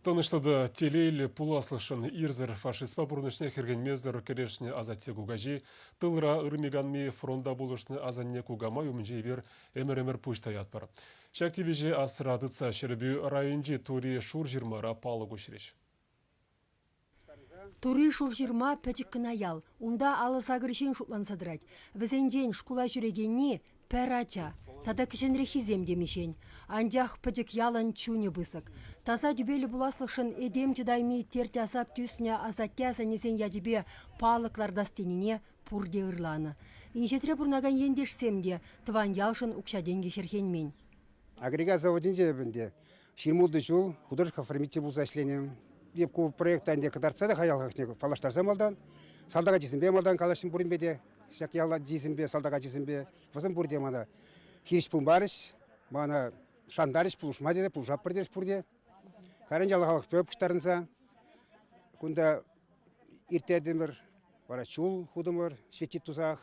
Тӑнӑҫлӑ та телейлӗ пуласлӑхшӑн ирсӗр фашистпа пурнӑҫне хӗрхенмесӗр кӗрешнӗ асатте кукаҫи, тылра ырми-канми фронта пулӑшнӑ асанне кукамай умӗнче эпир ӗмӗр-ӗмӗр пуҫ таятпӑр. Ҫак тивӗҫе асра тытса Ҫӗрпӳ районӗнчи Тури Шурҫырмара палӑк уҫрӗҫ. Тури Шурҫырма пӗчӗк кӑна ял. Унта 58 ҫын шутланса тӑрать. Вӗсенчен шкула ҫӳрекенни пӗр ача тата кӗҫӗнреххисем темиҫен. Анчах пӗчӗк ялӑн чунӗ пысӑк. Таса тӳпеллӗ пуласлӑхшӑн этем чӑтайми терт-асап тӳснӗ асатте-асаннесен ячӗпе палӑк лартас тенине пурте ырланӑ. Инҫетре пурӑнакан ентешсем те тӑван ялшӑн укҫа-тенкӗ хӗрхенмен. Агрегат заводӗнче эпӗ ӗнтӗ 26 ҫул художник оформитель пулса ӗҫленӗ. Эп ку проекта ӗнтӗ кӑтартса та хаялхӑхне паллаштарса малтан, салтак ачисемпе малтан калаҫтӑм пуринпе те, ҫак ял ачисемпе, салтак ачисемпе. Вӗсем пурте мана хирӗҫ пулмарӗҫ, мана шантарӗҫ, пулӑшма тесе, пулӑшатпӑр терӗҫ пурте. Кайран ял халӑхпе пуҫтарӑнса кунта ирттертӗмӗр. Вара чул хутӑмӑр светить тусах.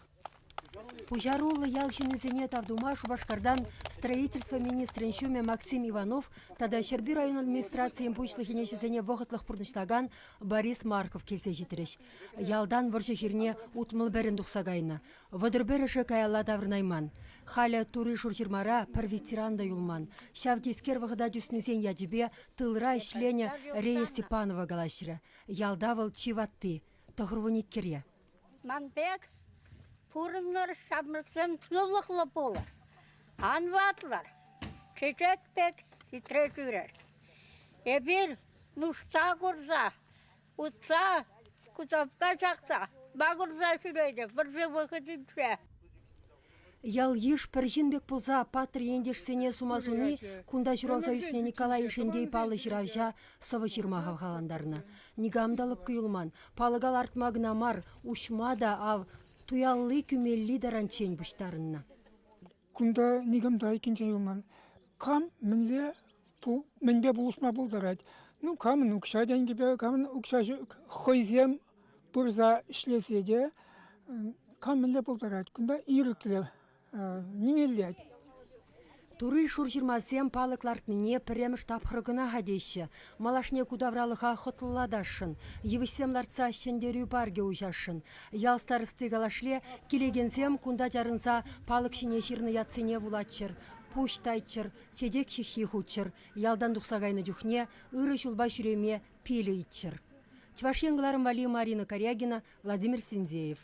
Пуҫаруллӑ ял ҫыннисене тав тума Шупашкартан строительство министрӗн ҫумӗ Максим Иванов тата Ҫӗрпӳ район администрацийӗн пуҫлӑхӗн ӗҫӗсене вӑхӑтлӑх пурнӑҫлакан Борис Марков килсе ҫитрӗҫ. Ялтан вӑрҫӑ хирне 61-ӗн тухса кайнӑ. 31-ӗшӗ каялла таврӑнайман. Халӗ Тури Шурҫырмара пӗр ветеран та юлман. Ҫав тискер вӑхӑта тӳснисен ячӗпе тылра ӗҫленӗ Рея Степанова калаҫрӗ. Ялта вӑл чи ватти, 92-ре. Ман пек пурӑнӑр, ҫамрӑксем сывлӑхлӑ пулӑр. Ан ватлӑр, чечек пек хитре ҫӳрӗр. Эпир нушта курса, утса, кутамкка ҫакса, макӑрса ҫӳретӗп вӑрҫӑ вӑхӑтӗнче. Ял-йыш пӗр ҫын пек пулса паттӑр ентешсене сума суни кунта ҫуралса ӳснӗ Николай Ишентей паллӑ ҫыравҫа сӑвӑ ҫырма хавхалантарнӑ. Никам та лӑпкӑ юлман, палӑка лартма кӑна мар, уҫма та ав туялли кӳмелли таранччен пуҫтарӑннӑ. Кунта никам та айккинчен юлман. Кам мӗнле мӗнпе пулӑшма пултарать? Ну, камӑн укҫа-тенкӗпе, камӑн укҫа ҫук, хӑйсем пырса ӗҫлесе те кам мӗнле пултарать, кунта ирӗклӗ нимелле. Тури Шурҫырмасем палӑк лартнине пӗрремӗш тапхӑр кӑна-ха теҫҫӗ. Малашне ку тавралӑха хӑтлӑлатасшӑн, йывӑҫсем лартса Ҫӗнтерӳ паркӗ уҫасшӑн. Ял старости калашле, килекенсем кунта чарӑнса палӑк ҫине ҫырнӑ ятсене вулаччӑр, пуҫ тайччӑр, чечек ҫыххи хуччӑр, ялтан тухса кайнӑ чухне ырӑ ҫулпа ҫӳреме пил ыйтчӑр. Чӑваш Ен кӑларӑм валли Марина Карягина, Владимир Синдеев.